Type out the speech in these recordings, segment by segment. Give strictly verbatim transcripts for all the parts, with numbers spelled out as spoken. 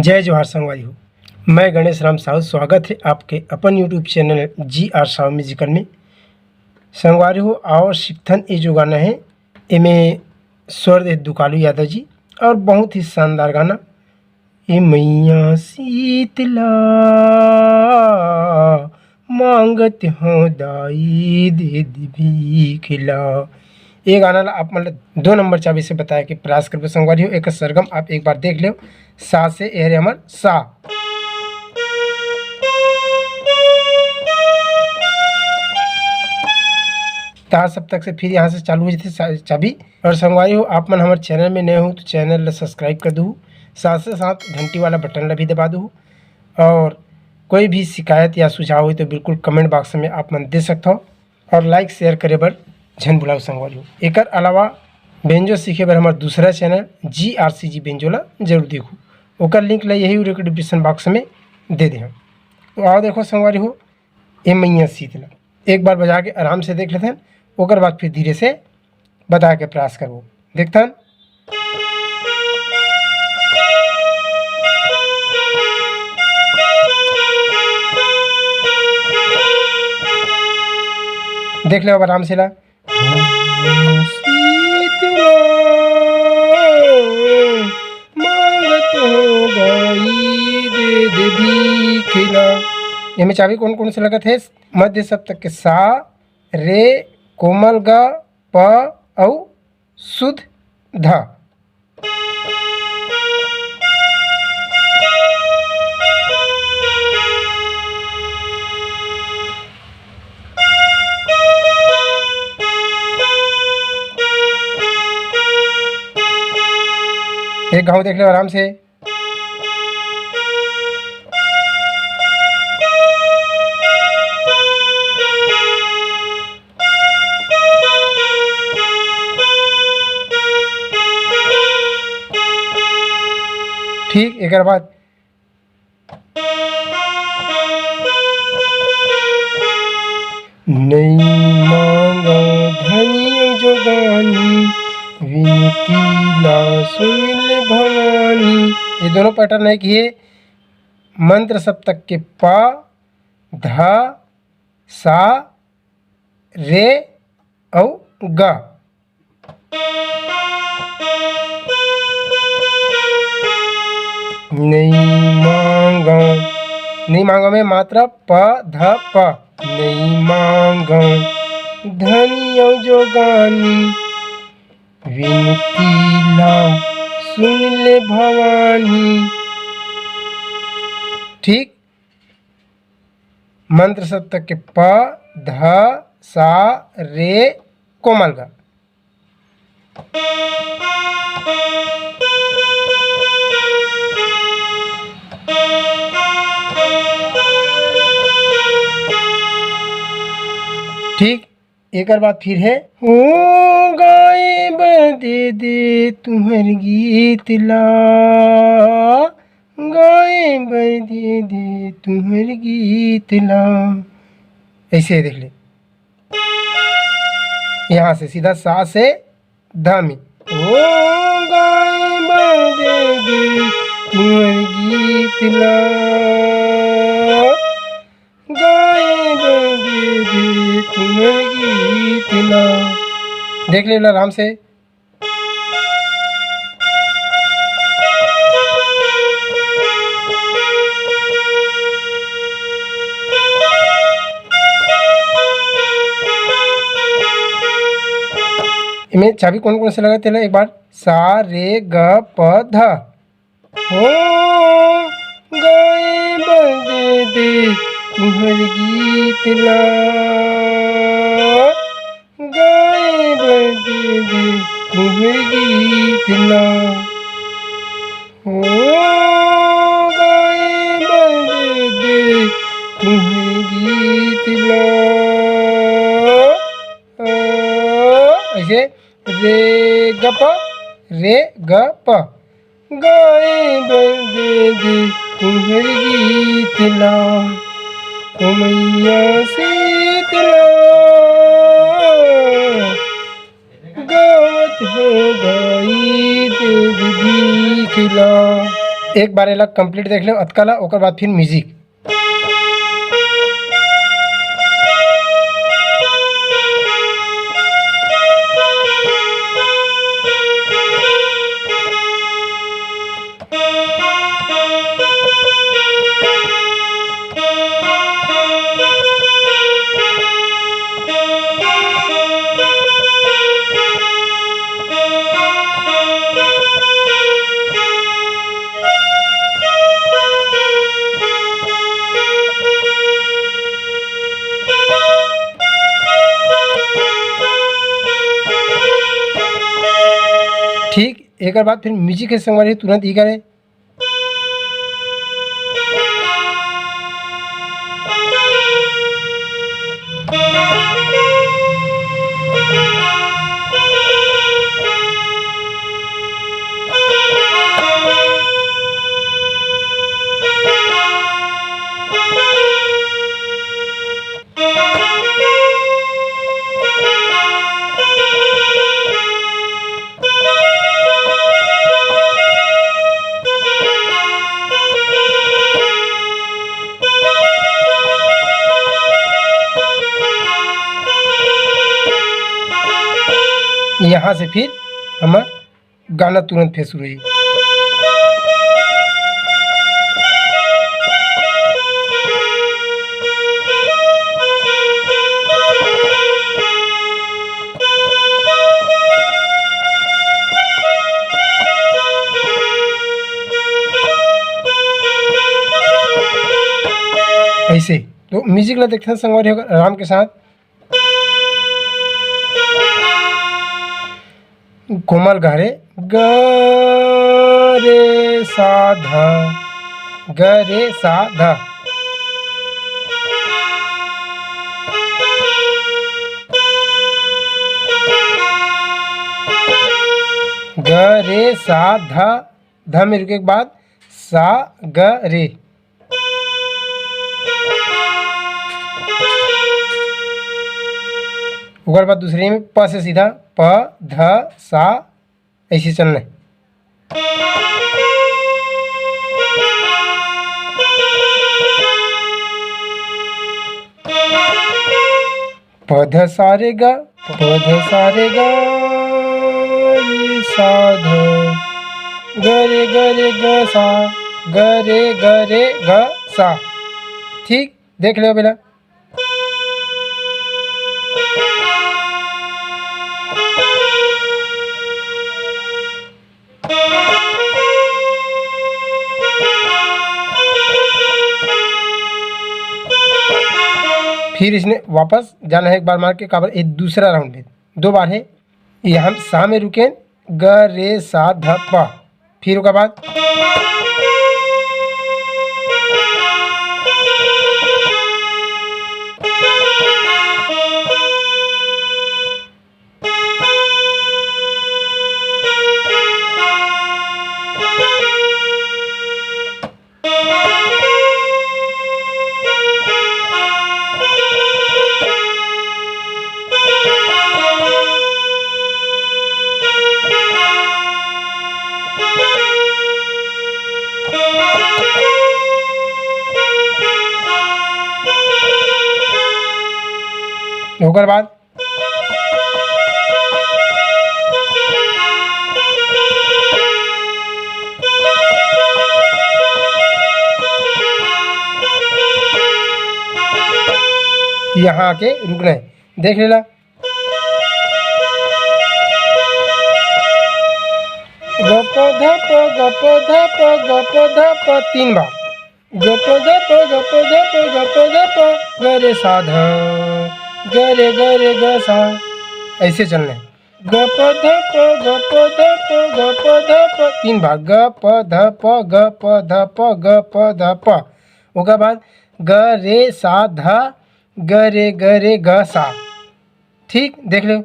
जय जोहार संगवारी हो, मैं गणेश राम साहू। स्वागत है आपके अपन YouTube चैनल जी आर साहू म्यूजिकल में। संगवारी हो, आओ सिकथन, ये जो गाना है, एमे स्वर दे दुकालू यादव जी, और बहुत ही शानदार गाना। ए मैया शीतला, मांगत हो दाई दे दे भीख ला। ये गाना ला आप मन ला दो नंबर चाबी से बताए के प्रयास करबो संगवारी हो। एक सरगम आप एक बार देख लो, सा से, ए हरे हमर सा। तार सप्तक से फिर यहाँ से चालू हो जाते सा-, चाबी। और संगवारी हो, आप मन हमर चैनल में नए हो तो चैनल ला सब्सक्राइब कर दू, साथ से साथ घंटी वाला बटन ला भी दबा दू। और कोई भी शिकायत या सुझाव हो तो बिल्कुल कमेंट बॉक्स में आप मन दे सकत हो। और लाइक शेयर करे बर झन भुलाओ संगवारी हो। एकर अलावा बेंजो सीखे बर हमर दूसरा चैनल जी आर सी जी बेंजो ला जरूर देखू, ओकर लिंक ला यही वीडियो के डिस्क्रिप्शन बॉक्स में दे दे हम। तो आओ देखो संगवारी हो, ए मैया शीतला एक बार बजा के आराम से देख लेते हैं, ओकर बाद फिर धीरे से बता के प्रयास करबो। देखथन। देख ले अब आराम से ला। शीतला मांगत हो गाई दे दे भीख ला। एमे चाबी कौन कौन से लगत है? मध्य सप्तक के सा, रे, कोमल ग, प अउ शुद्ध ध। एक घाव देख लो आराम से। ठीक, एकर बाद नई मांगा धनी जोगानी, विनती ला सुन ले भवानी। ये दोनों पैटर्न है कि ये मंत्र सप्तक के प, ध, सा, रे अउ ग। नई मांगा, नई मांगा में मात्रा प ध प। नई मांगा धनी अउ जोगानी, विनती ला सुन ले भवानी। ठीक, मंत्र सप्तक के प, ध, सा, रे, कोमल ग। ठीक, एकर बाद फिर है, ओ गाए बर दे दे तुंहर गीत ला, गाए बर दे दे तुंहर गीत ला। ऐसे देख ले, यहाँ से सीधा सा से ध में। ओ गाए बर दे दे तुंहर गीत ला, गाए बर दे दे तुंहर गीत ला। देख ले ला आराम से। इमे चाबी कौन कौन से लगा तेला एक बार, सा, रे, ग, प, ध। हो गाए बर दे दे तुंहर गीत ला, गाए बर दे दे तुंहर गीत ला। हो गाए बर दे दे तुंहर गीत ला। ऐसे रे ग प, रे ग प। गाए बर दे दे तुंहर गीत ला, ओ मैया शीतला, गावत हो गाई दे दे भीख ला। एक बार एला complete देख लेव, अतका ला, ओकर बाद फिर music। ठीक, एकर बाद फिर music हे संगवारी, तुरंत ई करे। यहाँ से फिर हमर गाना तुरंत फेर शुरू होही। ऐसे तो music ला देखथन संगवारी हो, आराम के साथ। कोमल गा रे, ग रे सा ध, ग रे सा ध। ग रे सा ध, ध में रुके के बाद सा ग रे। ओकर बाद दूसरे में प से सीधा प ध सा, ऐसे चलना है। प ध सा रे ग, प ध सा रे ग, रे सा ध, ग रे ग रे ग सा, ग रे ग रे ग सा। ठीक, देख लेव बेला। फिर इसने वापस जाना है एक बार मार के, काबर ये दूसरा round है, दो बार है। ये हम सा में रुकेन, ग रे सा ध प, फिर ओकर बाद ओकर बाद यहाँ आके रुकना है, देख लेला। ग प ध प, ग प ध प, ग प ध प, तीन बार। ग प ध प, ग प ध प, ग प ध प, ग रे सा ध, ग रे ग रे ग सा, ऐसे चलना है। ग प ध प, ग प ध प, ग प ध प, तीन बार। ग प ध प, ग प ध प, ग प ध प। ओकर बाद ग रे सा ध, ग रे ग रे ग सा। ठीक, देख लो।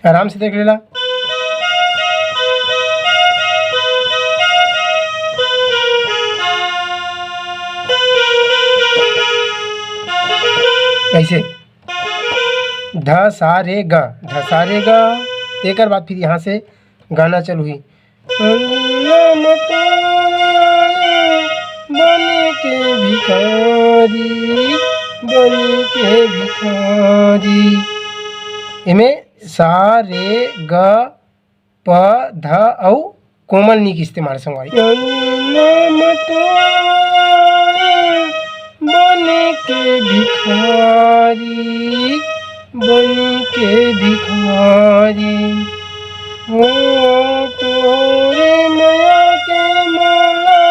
आराम से देख लेला। ऐसे। ध सा रे ग, ध सा रे ग। तेकर बाद फिर यहाँ से गाना चालू ही। अंगना म तोरे आए बन के भिखारी, बन के भिखारी। एमे सा रे ग प ध अउ कोमल नी के इस्तेमाल संगवारी। अंगना म तोरे बन के भिखारी, बन के भिखारी। ओ तोरे मया के माला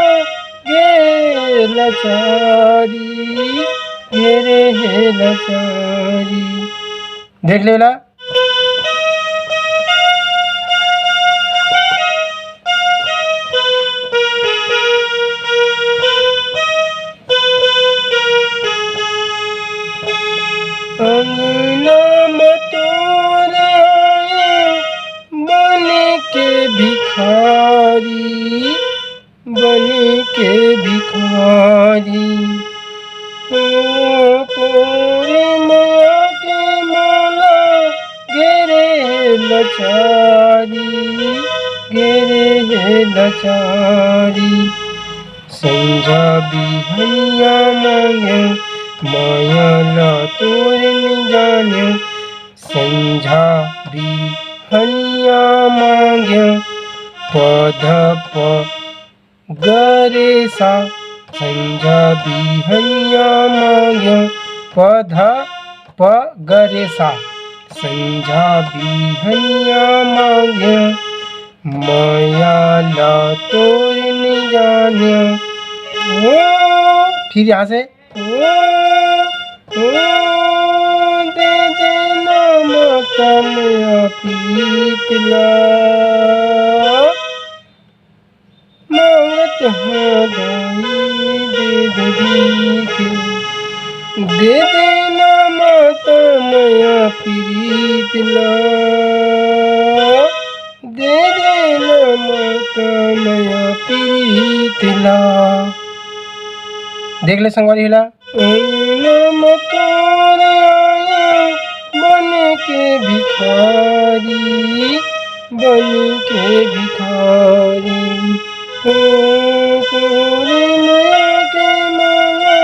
गे लचारी, घेरे हे लचारी। देख लेला। अंगना म तोरे आए बन के भिखारी, बन के भिखारी। ओ तोरे मया के माला घेरे लचारी, घेरे लचारी। संझा बिहनिया मांगे मया ला तोरे न जाने। संझा बिहनिया मांगे पध प ग रे सा। संझा बिहनिया मांगे पध प ग रे सा। संझा बिहनिया मांगे मया ला तोरे न जाने। ओ, फिर यहाँ से। ओ, ओ, दे देना माता मया प्रीत ला। मांगत हंव दाई दे दे भीख। दे देना माता मया प्रीत ला। दे देना माता मया प्रीत ला। देख ले संगवारी हे ला। अंगना म तोरे आए बन के भिखारी, बन के भिखारी। ओ तोरे मया के माला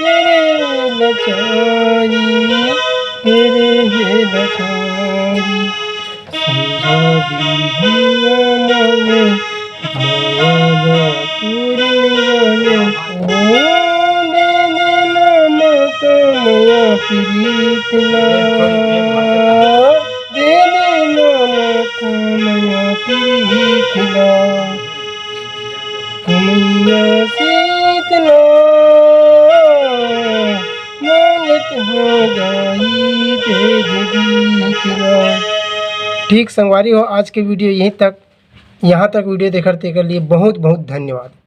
घेरे लचारी, घेरे हे लचारी। संझा बिहनिया मांगे मया ला तोरे न जाने। ओ दे देना माता मया प्रीत ला। दे देना माता मया प्रीत ला। कमैया सीत ला। मांगत हंव दाई दे दे भीख ला। ठीक संगवारी हो, आज के वीडियो यहीं तक। यहाँ तक वीडियो देखर तेकर लिए बहुत बहुत धन्यवाद।